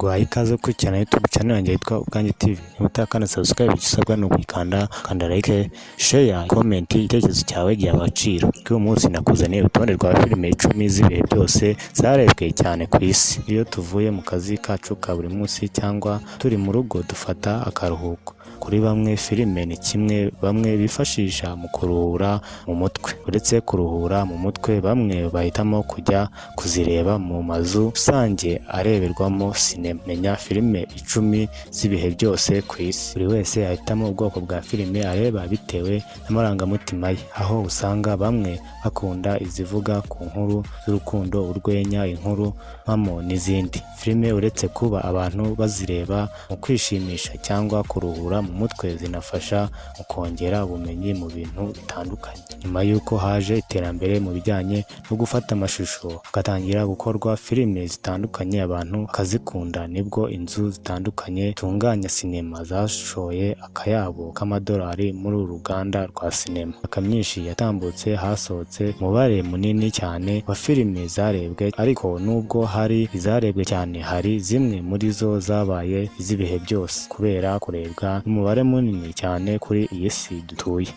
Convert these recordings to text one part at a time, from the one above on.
Nguhaye ikaze gukurikirana YouTube channel yanjye yitwa Ubwanjye TV. Niba utarakanda subscribe, icyo usabwa ni ukuyikanda, kanda like, share, comment, igitekerezo cyawe giha agaciro. Kuri uyu munsi nakuzaniye urutonde rwa filime 10 z'ibihe byose zarebwe cyane ku isi. Iyo tuvuye mu kazi kacu ka buri munsi cyangwa turi mu rugo dufata akaruhuko. Kuri bamwe filime ni kimwe bamwe bifashisha mu kuruhura mu mutwe. Uretse kuruhura mu mutwe, bamwe bahitamo kujya kuzireba mu mazu rusange areberwamo sinema. Menya filime 10 z'ibihe byose ku isi. Buri wese ahitamo ubwoko bwa filime areba bitewe n'amarangamutima ye, aho usanga bamwe bakunda izivuga ku nkuru z'urukundo, urwenya, inkuru mpamo n'izindi. Filime uretse kuba abantu bazireba mu kwishimisha cyangwa kuruhura mu mutwe, zinafasha mu kongera ubumenyi mu bintu bitandukanye. Nyuma y'uko haje iterambere mu bijyanye no gufata amashusho, hagatangira gukorwa filime zitandukanye abantu bakazikunda, nibwo inzu zitandukanye zitunganya sinema zashoye akayabo k'amadolari muri uru ruganda rwa sinema. Imyaka myinshi yatambutse hasohotse umubare munini cyane wa filime zarebwe, ariko nubwo hari izarebwe cyane, hari zimwe muri zo zabaye iz'ibihe byose kubera kurebwa n'umubare munini cyane kuri iyi si dutuye.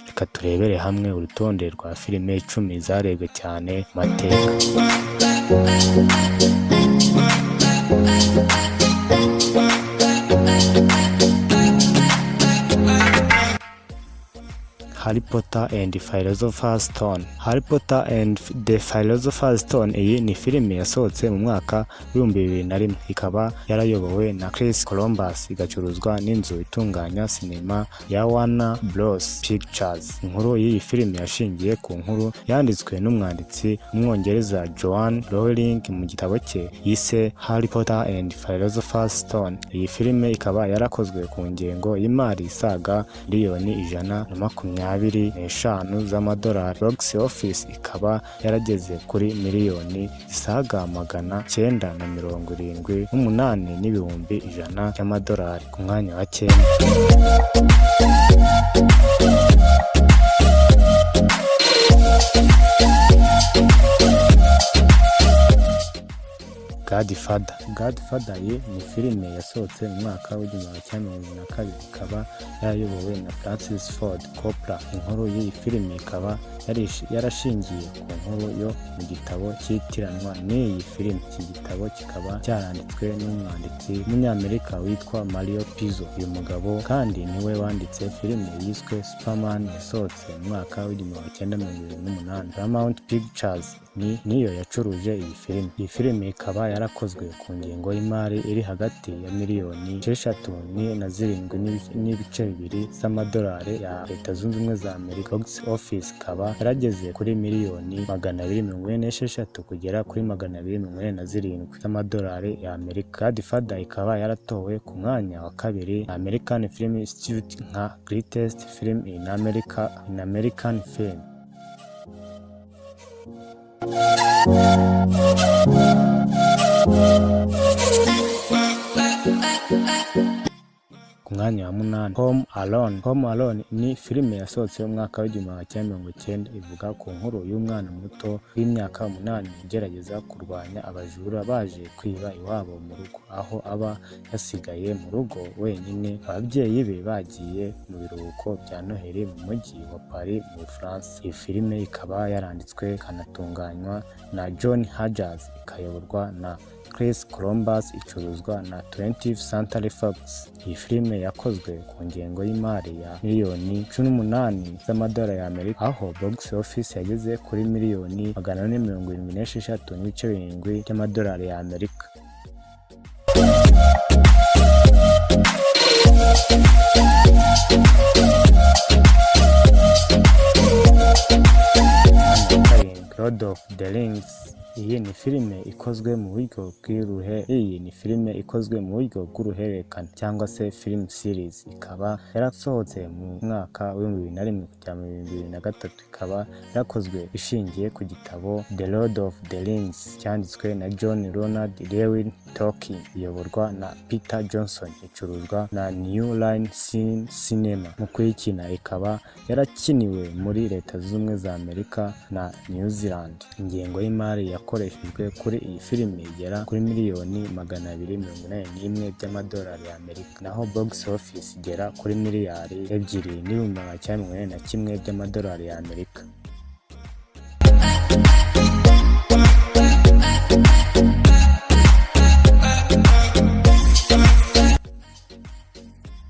Reka turebere hamwe urutonde rwa filime 10 zarebwe cyane mu mateka. Harry Potter and Philosopher's Stone. Harry Potter and the Philosopher's Stone, iyi ni filime yasohotse mu mwaka w'2001, ikaba yarayobowe na Chris Columbus, igacuruzwa n'inzu itunganya sinema ya Warner Bros Pictures. Inkuru y'iyi filime yashingiye ku nkuru yanditswe n'umwanditsi w'umwongereza Joanne Rowling mu gitabo cye yise Harry Potter and Philosopher's Stone. Iyi filime ikaba yarakozwe ku ngengo y'imari isaga miliyoni 125 z'amadolari. Box office ikaba yarageze kuri miliyoni zisaga 978,100,000 by'amadolari. Ku mwanya wa 9, Godfather. Godfather, iyi ni filime yasohotse mu mwaka w'1972, ikaba yarayobowe na Francis Ford Coppola. Inkuru y'iyi filime ikaba yarashingiye ku nkuru yo mu gitabo cyitiranwa n'iyi filime. Iki gitabo kikaba cyaranditswe n'umwanditsi w'umunyamerika witwa Mario Puzo. Uyu mugabo kandi niwe wanditse filime yiswe Superman yasohotse mu mwaka w'1978. Paramount Pictures niyo yacuruje iyi filime. Iyi filime ikaba yarakozwe ku ngengo y'imari iri hagati ya miliyoni 6 na 7.2 z'amadolari ya Leta Zunze Ubumwe za Amerika. Box office ikaba yarageze kuri miliyoni 246 kugera kuri 247 z'amadolari ya Amerika. Godfather ikaba yaratowe ku mwanya wa 2 na American Film Institute nka Greatest Film in America in American Film. Ku mwanya wa 8, Home Alone. Home Alone ni filime yasohotse mu mwaka w'1990, ivuga ku nkuru y'umwana muto w'imyaka 8 ugerageza kurwanya abajura baje kwiba iwabo mu rugo, aho aba yasigaye mu rugo wenyine, ababyeyi be bagiye mu biruhuko bya Noheli mu mujyi wa Paris mu Bufaransa. Iyi filime ikaba yaranditswe ikanatunganywa na John Hughes, ikayoborwa na Chris Columbus, icuruzwa na 20th Century Fox. Iyi filime yakozwe ku ngengo y'imari ya miliyoni 18 z'amadolari ya Amerika, aho box office yageze kuri miliyoni 476.7 by'amadolari ya Amerika. Lord of the Rings. Iyi ni filime ikozwe mu buryo bw'iruhe. Iyi ni filime ikozwe mu buryo bw'uruhererekane cyangwa se film series, ikaba yarasohotse mu mwaka w'2001 kugera mu 2003, ikaba yarakozwe ishingiye ku gitabo The Lord of the Rings cyanditswe na John Ronald Reuel Tolkien, iyoborwa na Peter Jackson, icuruzwa na New Line Cinema. Mu kuyikina ikaba yarakiniwe muri Leta Zunze Ubumwe za Amerika na New Zealand. Ingengo y'imari yakoreshejwe kuri iyi filime igera kuri 281,000,000 by'amadolari y'Amerika, naho box office igera kuri 2,981,000,000 by'amadolari y'Amerika.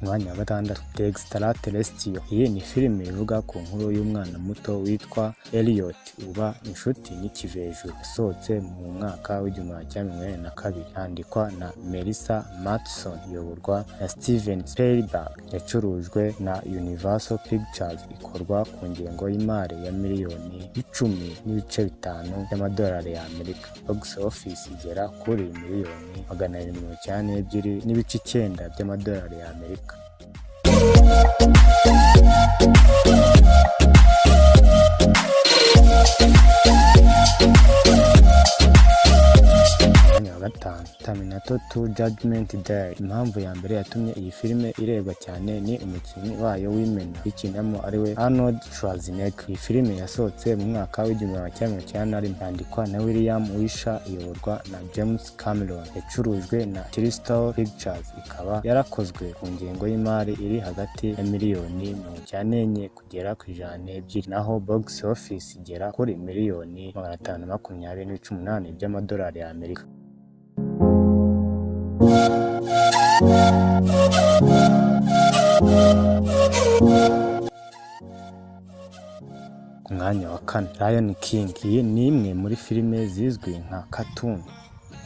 Umwanya wa gatandatu, The Extraterrestrial. Iyi ni filime ivuga ku nkuru y'umwana muto witwa Elliot uba inshuti n'ikivejuru. Yasohotse mu mwaka w'1982, yandikwa na Melissa Mathison, iyoborwa na Steven Spielberg. Yacurujwe na Universal Pictures, ikorwa ku ngengo y'imari ya 10,5 miliyoni by'amadolari y'Amerika. Box office igera kuri 292,9 miliyoni by'amadolari y'Amerika. Umwanya wa gatanu, Terminator 2 Judgment Day. Impamvu ya mbere yatumye iyi filime irebwa cyane ni umukinnyi wayo w'imena uyikinamo, ariwe Arnold Schwarzenegger. Iyi filime yasohotse mu mwaka w'1991, yandikwa na William Wisher, iyoborwa na James Cameron. Yacurujwe na TriStar Pictures, ikaba yarakozwe ku ngengo y'imari iri hagati ya 94 kugera ku 102, naho box office igera kuri 520,8 miliyoni by'amadolari y'Amerika. Ku mwanya wa kane, Lion King. Iyi ni imwe muri filime zizwi nka cartoon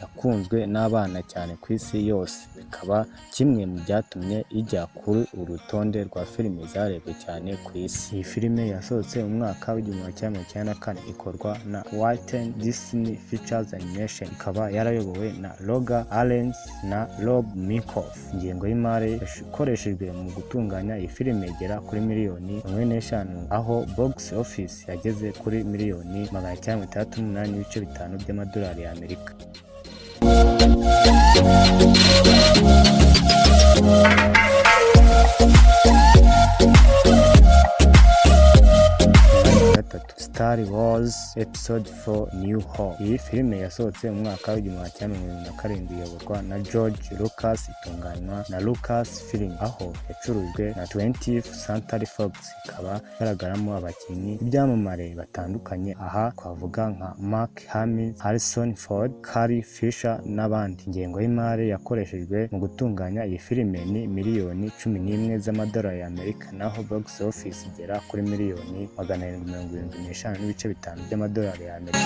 yakunzwe n'abana cyane ku isi yose, bikaba kimwe mu byatumye ijya kuri uru rutonde rwa filime zarebwe cyane ku isi. Iyi filime yasohotse mu mwaka w'1994, ikorwa na Walt Disney Features Animation, ikaba yarayobowe na Roger Allers na Rob Minkoff. Ingengo y'imari yakoreshejwe mu gutunganya iyi filime igera kuri 45 miliyoni, aho box office yageze kuri 968,5 miliyoni by'amadolari y'Amerika. Gatatu, Star Wars Episode 4 New Hope. Iyi filime yasohotse mu mwaka w'1977, iyoborwa na George Lucas, itunganywa na Lucas Film, aho yacurujwe na 20th Century Fox, ikaba igaragaramo abakinnyi b'ibyamamare batandukanye. Aha twavuga nka Mark Hamill, Harrison Ford, Carrie Fisher n'abandi. Ingengo y'imari yakoreshejwe mu gutunganya iyi filime ni 11 miliyoni z'amadolari y'Amerika, naho box office igera kuri 775,5 miliyoni by'amadolari y'Amerika.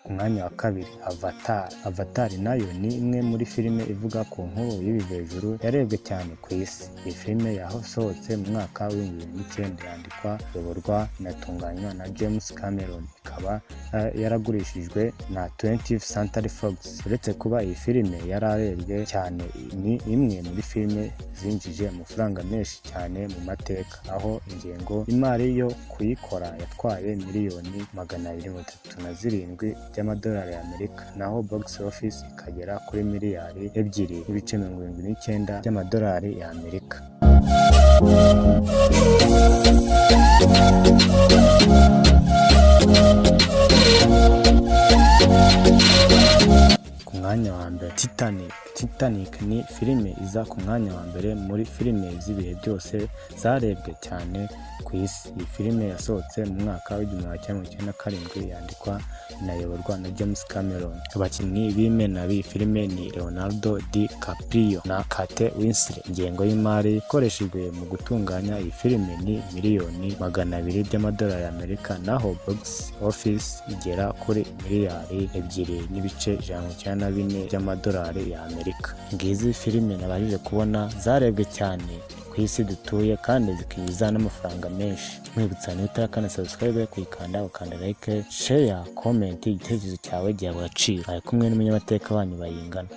Ku mwanya wa kabiri, Avatar. Avatar nayo ni imwe muri filime ivuga ku nkuru y'ibivejuru yarebwe cyane ku isi. Iyi filime yasohotse mu mwaka w'2009, yandikwa, iyoborwa, inatunganywa na James Cameron, ikaba yaragurishijwe na 20th Century Fox. Uretse kuba iyi filime yararebwe cyane, ni imwe muri filime zinjije amafaranga menshi cyane mu mateka, aho ingengo y'imari yo kuyikora yatwaye 237 miliyoni by'amadolari y'Amerika, naho box office ikagera kuri 2,79 miliyari by'amadolari y'Amerika. Ku mwanya wa mbere, Titanic. Titanic ni filime iza ku mwanya wa mbere muri filime z'ibihe byose zarebwe cyane ku isi. Iyi filime yasohotse mu mwaka w'1997, yandikwa inayoborwa na James Cameron. Abakinnyi b'imena b'iyi filime ni Leonardo DiCaprio na Kate Winslet. Ingengo y'imari ikoreshejwe mu gutunganya iyi filime ni 200 miliyoni by'amadolari y'Amerika, naho box office igera kuri 2,194 miliyari by'amadolari y'Amerika. Ngizi filime nabashije kubona zarebwe cyane ku isi dutuye kandi zikinjiza n'amafaranga menshi. Mwibutsa, niba utarakanda subscribe, kuyikanda, ukanda like, share, comment, igitekerezo cyawe gihabwa agaciro. Ari kumwe n'umunyamateka wanyu Bayingana.